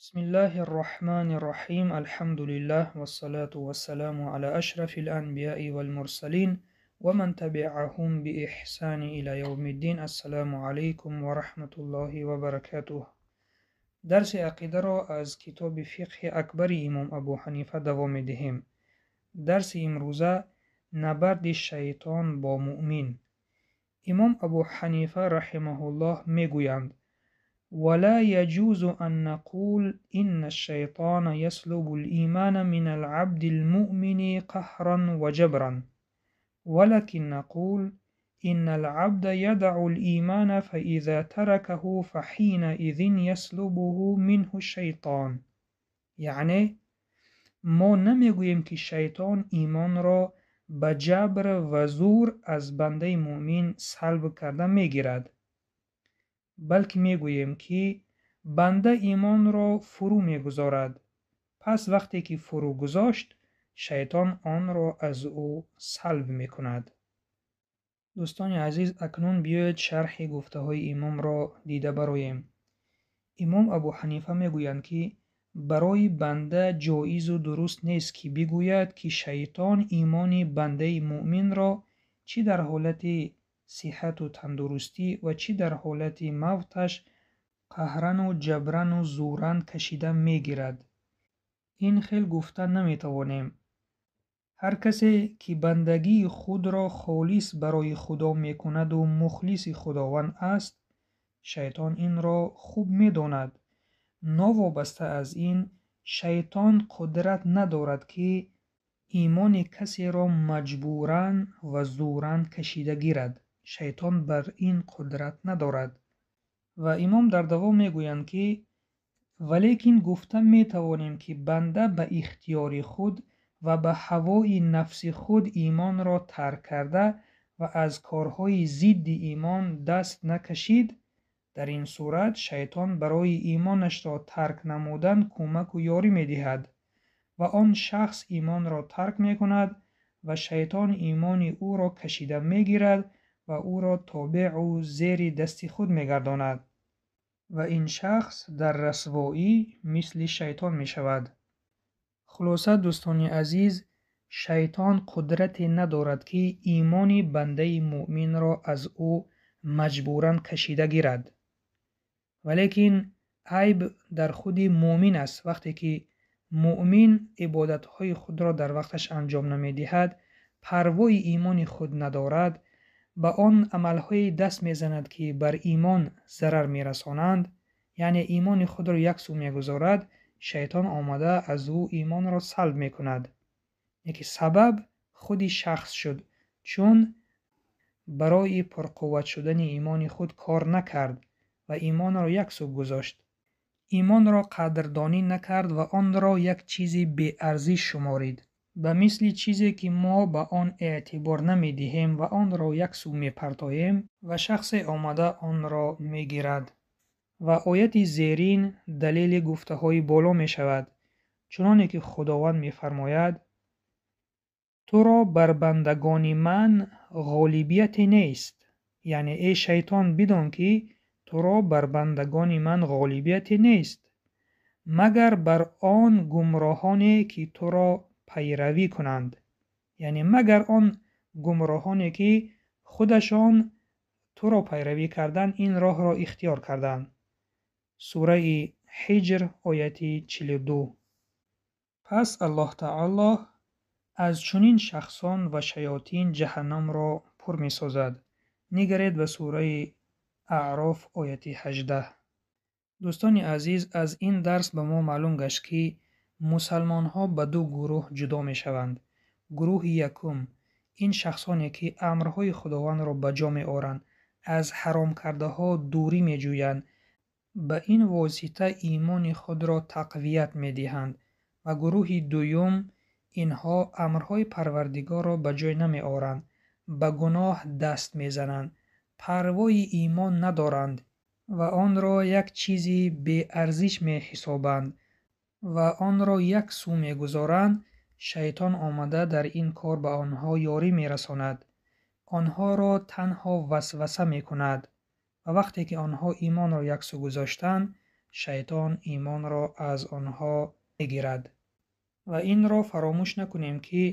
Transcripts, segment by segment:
Бисмиллаҳир Роҳманир Роҳим. Алҳамдулиллаҳ вассалату вассаламу ала ашрафил анбияи вал мурсалин ва ман табиаҳум биэҳсани ила явмиддин. Ассаламу алайкум ва раҳматуллоҳи ва баракатуҳ. Дарси ақидаро аз китоби Фиқҳи Акбари Имом Абу Ҳанифа давом медиҳем. Дарси имрӯза набарди шайтон бо муъмин. Имом Абу Ҳанифа раҳимаҳуллоҳ мегӯянд: ولا يجوز أن نقول إن الشيطان يسلب الإيمان من العبد المؤمن قهرا وجبرا، ولكن نقول إن العبد يدع الإيمان فإذا تركه فحينئذ يسلبه منه الشيطان. Яъне мо намегӯем, ки шайтон имонро ба ҷабр ва зӯр аз бандаи муъмин салб карда мегирад, балки мегӯем, ки банда имонро фурӯ мегузорад. Пас вақте ки фурӯ гузошт, шайтон онро аз ӯ салб мекунад. Дӯстони азиз, акнун биёед шарҳи гуфтаҳои имомро дида бароем. Имом Абу Ҳанифа мегӯянд, ки барои банда ҷоизу дуруст нест, ки бигӯяд, ки шайтон имони бандаи муъминро чӣ дар ҳолати сиҳату тандурустӣ ва чӣ дар ҳолати мавташ қаҳрану ҷабрану зӯран кашида мегирад. Ин хел гуфта наметавонем. Ҳар касе, ки бандагии худро холис барои Худо мекунаду мухлиси Худованд аст, шайтон инро хуб медонад. Новобаста аз ин, шайтон қудрат надорад, ки имони касеро маҷбуран ва зӯран кашида гирад. Шайтон бар ин қудрат надорад. Ва имом дар давом мегӯянд, ки валекин гуфта метавонем, ки банда ба ихтиёри худ ва ба ҳавои нафси худ имонро тарк карда ва аз корҳои зидди имон даст накашид. Дар ин сурат шайтон барои имонашро тарк намудан кӯмаку ёрӣ медиҳад ва он шахс имонро тарк мекунад ва шайтон имони ӯро кашида мегирад ва ӯро тобеъу зери дасти худ мегардонад ва ин шахс дар расвоӣ мисли шайтон мешавад. Хулоса, дӯстони азиз, шайтон қудрате надорад, ки имони бандаи муъминро аз ӯ маҷбуран кашида гирад. Валекин айб дар худи муъмин аст. Вақте ки муъмин ибодатҳои худро дар вақташ анҷом намедиҳад, парвои имони худ надорад, ба он амалҳое даст мезанад, ки бар имон зарар мерасонанд, яъне имони худро як сӯ мегузорад, шайтон омада аз ӯ имонро салб мекунад. Яке сабаб худи шахс шуд, чун барои пурқувват шудани имони худ кор накард ва имонро як сӯ гузошт. Имонро қадрдонӣ накард ва онро як чизи беарзиш шуморид. Ба мисли чизе, ки мо ба он эътибор намедиҳем ва онро як сӯ мепартоем ва шахсе омада онро мегирад. Ва ояти зерин далели гуфтаҳои боло мешавад, чуноне ки Худованд мефармояд: туро бар бандагони ман ғолибияте нест. Яъне эй шайтон, бидон, ки туро бар бандагони ман ғолибияте нест, магар бар он гумроҳоне, ки туро пайравӣ кунанд. Яъне магар он гумроҳоне, ки худашон туро пайравӣ кардан, ин роҳро ихтиёр карданд. Сураи Ҳиҷр, ояти 42. Пас Аллоҳ таоло аз чунин шахсон ва шаётин ҷаҳаннамро пур месозад. Нигаред ба сураи Аъроф, ояти 18. Дӯстони азиз, аз ин дарс ба мо маълум гашт, ки мусалмонҳо ба ду гурӯҳ ҷудо мешаванд. Гурӯҳи якум ин шахсоне, ки амрҳои Худовандро ба ҷо меоранд, аз ҳаромкардаҳо дурӣ меҷӯянд, ба ин восита имони худро тақвият медиҳанд. Ва гурӯҳи дуюм инҳо амрҳои Парвардигорро ба ҷой намеоранд, ба гуноҳ даст мезананд, парвои имон надоранд ва онро як чизи беарзиш меҳисобанд ва онро як сӯ мегузоранд. Шайтон омада дар ин кор ба онҳо ёрӣ мерасонад, онҳоро танҳо васваса мекунад ва вақте ки онҳо имонро як сӯ гузоштанд, Шайтон имонро аз онҳо мегирад. Ва инро фаромӯш накунем, ки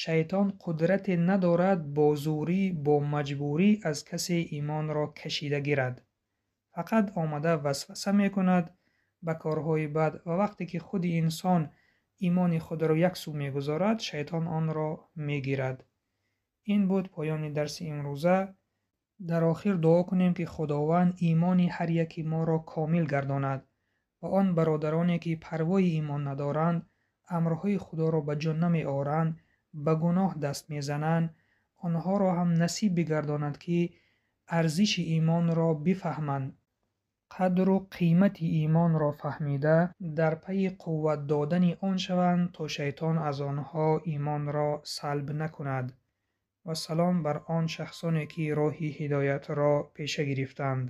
шайтон қудрате надорад бо зӯрӣ, бо маҷбурӣ аз касе имонро кашида гирад. Фақат омада васваса мекунад ба корҳои бад ва вақте ки худи инсон имони худро як сӯ мегузорад, шайтон онро мегирад. Ин буд поёни дарси имрӯза. Дар охир дуо кунем, ки Худованд имони ҳар яки моро комил гардонад ва он бародароне, ки парвои имон надоранд, амрҳои Худоро ба ҷо намеоранд, ба гуноҳ даст мезананд, онҳоро ҳам насиб бигардонад, ки арзиши имонро бифаҳманд, қадру қимати имонро фаҳмида, дар пайи қувват додани он шаванд, то шайтон аз онҳо имонро салб накунад. Вассалом бар он шахсоне, ки роҳи ҳидоятро пеша гирифтанд.